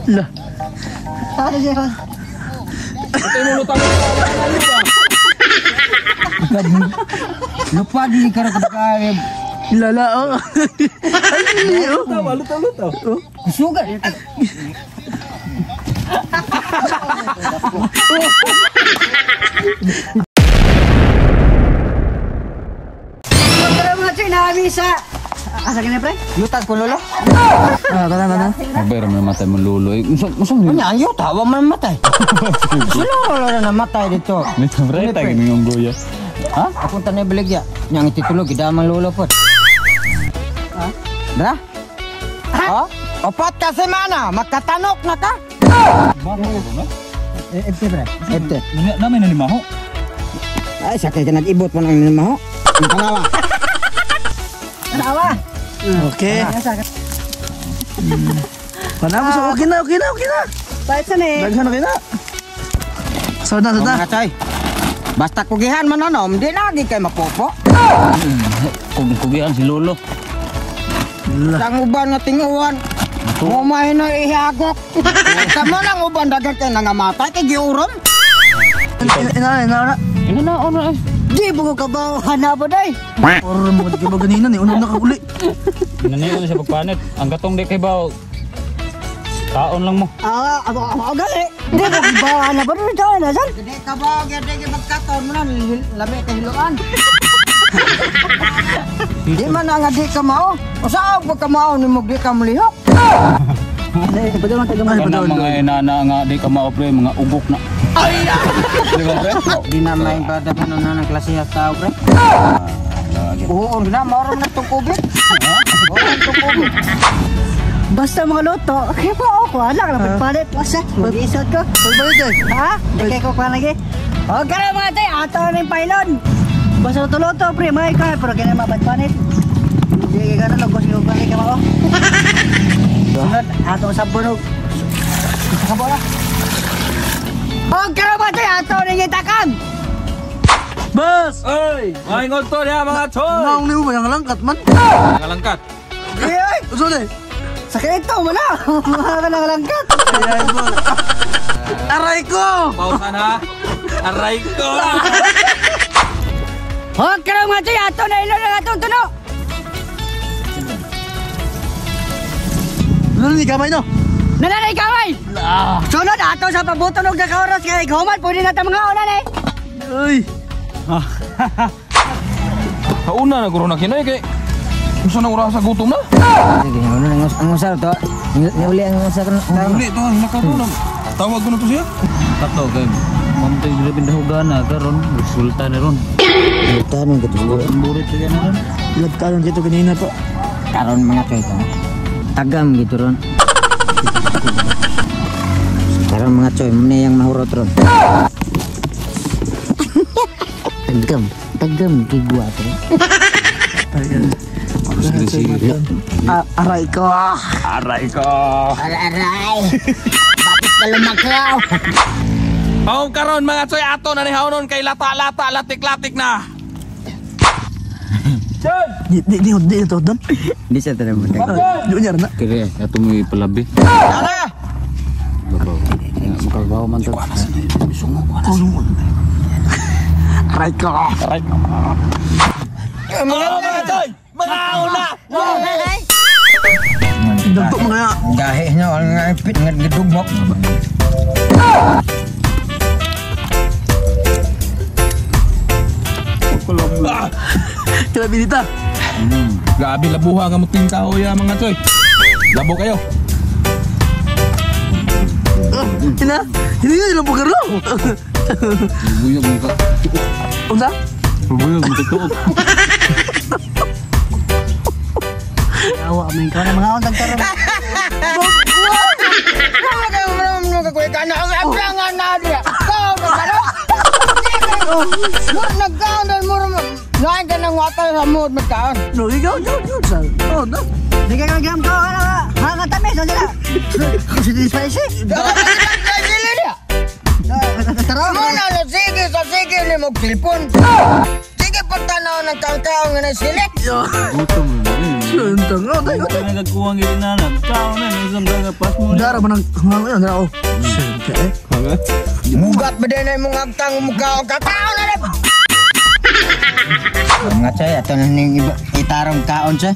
La. Ano siya? Patay mo lutang. Lupad ni karon ka. Lala oh. Ay, hindi oh. Lutaw, lutaw, lutaw. Kusugan. Tara mga choy, naami sa... Asa ka na pre? Yuta ko lolo. Ah, kana kana. Mabera mo namatay mo lolo. Eh, unsa mo? Unya ang yuta wa man matay. Sino lolo na namatay dito? Nito pre, tagi nung goya. Ha? Akong tanay baligya. Nya ang ititulog gidamang lolo pod. Ha? Dra? Ha? Opat ka semana, makatanok na ka. Eh, FT pre. FT. Namin na lima ho. Ay, sakay ka nag-ibot man ang lima ho. Ang tanawa. Tanawa. Okay. Panamo sa okay na, okay na, okay na. Bait sa ni. Daghan okay na. So na, so na. Mga choy. Basta kugihan man ano, di lagi kay mapopo. Kugihan si lolo. Ang uban nga tinguan. Umay na ihagok. Kamo lang uban dagan kay nangamatay kay giurom. Ina ina ina. Ina na ono eh. Di mo ko kabaw hanabo day. Or mo di ba ganina ni unong nakauli. Inanayon na siya pagpanit. Ang katong di kay baw. Taon lang mo. Ah, ako ako gali. Di mo kabaw hanabo day to na san. Di ka ba gyud di magkataon mo na labi kay hiluan. Di man nga di ka mao. Usa og ka mao nimo di ka mulihok. Ay, padulong taga Ay, Kana mga inana nga di ka mao pre, mga ugok na. Di ba pre? Di na may badaghan na ng klase sa tao pre. Oo, na mao na tong COVID. Oo, tong COVID. Basta mga luto, kaya po ako, wala ka na pagpalit. Basta, mag-iisod ko. Pagpalit eh. Ha? Di kayo kukuha lagi. O, gano'n mga tay, ato na yung pylon. Basta luto-luto, pre, may ka, pero ganyan mabadpanit. Hindi kayo gano'n, lagos yung kukuha ka mao. Sunod, ato sa bunog. Sa bola. O, gano'n mga tay, ato na yung itakam. Bas! Oy, mga to niya mga choy. Naong niyo ba yung langkat man? Ngalangkat. Ay, ay, Uso na eh. sakit ito, wala. Mga ka nang langkat. Ay, ay, boy. Aray ko! Pausan ha. Aray ko. O, gano'n mga tay, ato na ilon ang atong tuno. Lolo ni kamay no? Nananay kamay! Sunod, ato sa pabuton og nakaoras kay Human, pwede na ta mga ulan eh. Uy! Hauna na guro na kinoy kay unsa na oras sa gutom na? Sige, ano nang ang usar to? Niuli ang usar to. Uli to, nakaroon. Tawag ko na to siya. Tatlo kay mamtay grabe dahugana karon, resulta na ron. Tanong ko to. Burit siya na ron. Lagkaroon dito kanina pa. Karon mga choy to. Tagam gitu ron. Karon mga choy, muna yang mahurot ron. Tagam, tagam kay gua to. Aray ko! Aray ko. Aray, aray. Bakit ka lumakaw? Aw karon mga choy ato na ni haunon kay lata-lata latik-latik na. Di, di, di, di, ito, don. Di sa tanong mo. Di unyar na. Kire, ato mo ipalabi. Babaw. Makabaw man to. Aray ko! Aray ko. Mga choy, mga una. Dagto mga kaya. Gahe nyo, ang ipit, nga gidugmok. Kaya binita. Grabe labuha nga muting kahoy ya mga choy. Labo kayo. Ina, hindi na ilang bugar lo. Buyog mo ka. Unsa? Buyog mo tuog. Awa, amin ka na mga untang karon. Lain ka nang water sa mood magkaon. No, ikaw, ikaw, ikaw, sa. Oh, no. Di kayo gam ko, ano ka? Ha, katamis, ano sila? Kasi di spicy. Tara mo na sige sa sige ni mo telepon. Sige pa pagtanaw ng kangkaon nga nasilik. Gutom mo. Siyentang, oh, tayo. Ito na nagkuwang ginanap. Kao na, isang daga pas mo. Dara man ang hangang yun, dara oh. Siyente eh. Mugat ba din ay mong agtang mukha kakaon na rin. Mga chay, ato na ning iba, itarong kaon siya.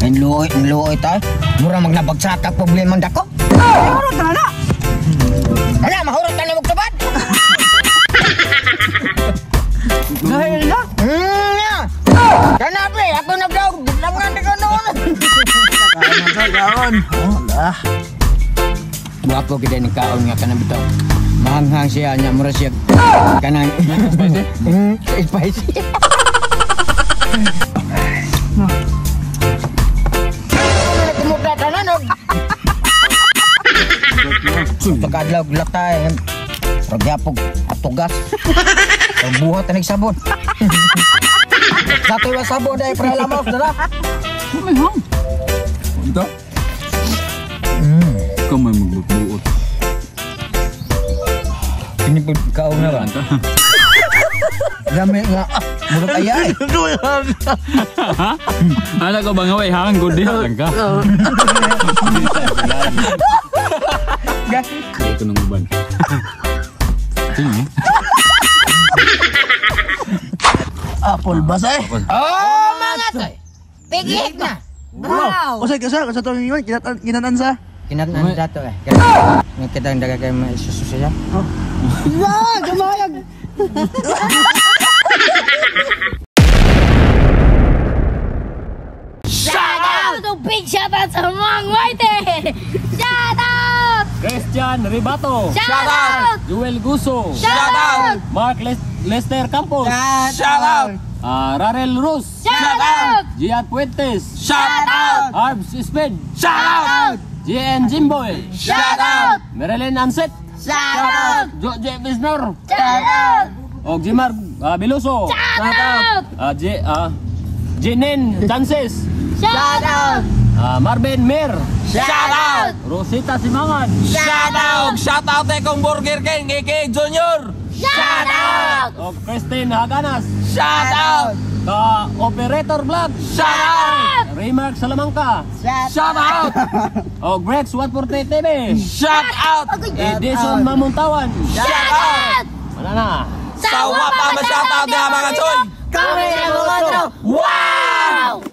Ang luoy tayo. Mura magnabagsak ang problemang dako. Mahurot na na. Ala, mahurot ka na magsubad. Dahil na. Ya. Kana pre, ako nagdaog, langan di ka noon. Kaon, chay, kaon. Oh, lah. Guwapo gid ni kaon nga kanang bitaw. Mahanghang siya nya mura siya kanang spicy. Spicy. Kumuda tanan og. Pagkadlaw latay. Ragyapog atugas. Buhat na sabon. Satoy wa sabon dai para lamaw dala. Kumihang. Ito? Ikaw may magbubuot. Pinipod kaon na ba? Dami nga. Murag ayay. Ha? Ala ko bang away hang good diha lang ka. Ito nang uban. Tingin. Apple basa eh. Oh, mga toy. Pigik na. Wow. Usay ka sa tong ingon, kinatan sa. Kinatnan dato eh. Nga kitang daga kay maisususi siya. Ya, gumayag. Shout out to big shout out sa Mang White! Shout out! Christian Ribato. Shout out! Joel Guso. Shout out! Mark Lester Campos. Shout out! Rarel Rus. Shout out! Gian Puentes. Shout out! Arbs Speed. Shout out! JN Jimboy. Shout out! Marilyn Anset. Shout out! Joje Visnor. Shout out! O Jimar Biluso. Shout out! Jinin Chances. Shout out! Marvin Mir. Shout out! Rosita Simangan. Shout out! Shout out ekong Burger King, aka Junior! Shout out! O Christine Haganas. Shout out! Ka Operator Vlog. Shout out! Raymark Salamanca. Shout out! O Grex 148 TV. Shout out! Edison Mamuntawan. Shout out! Wala na. Sa wapa ma shout out na mga choy! Kami na mga Wow!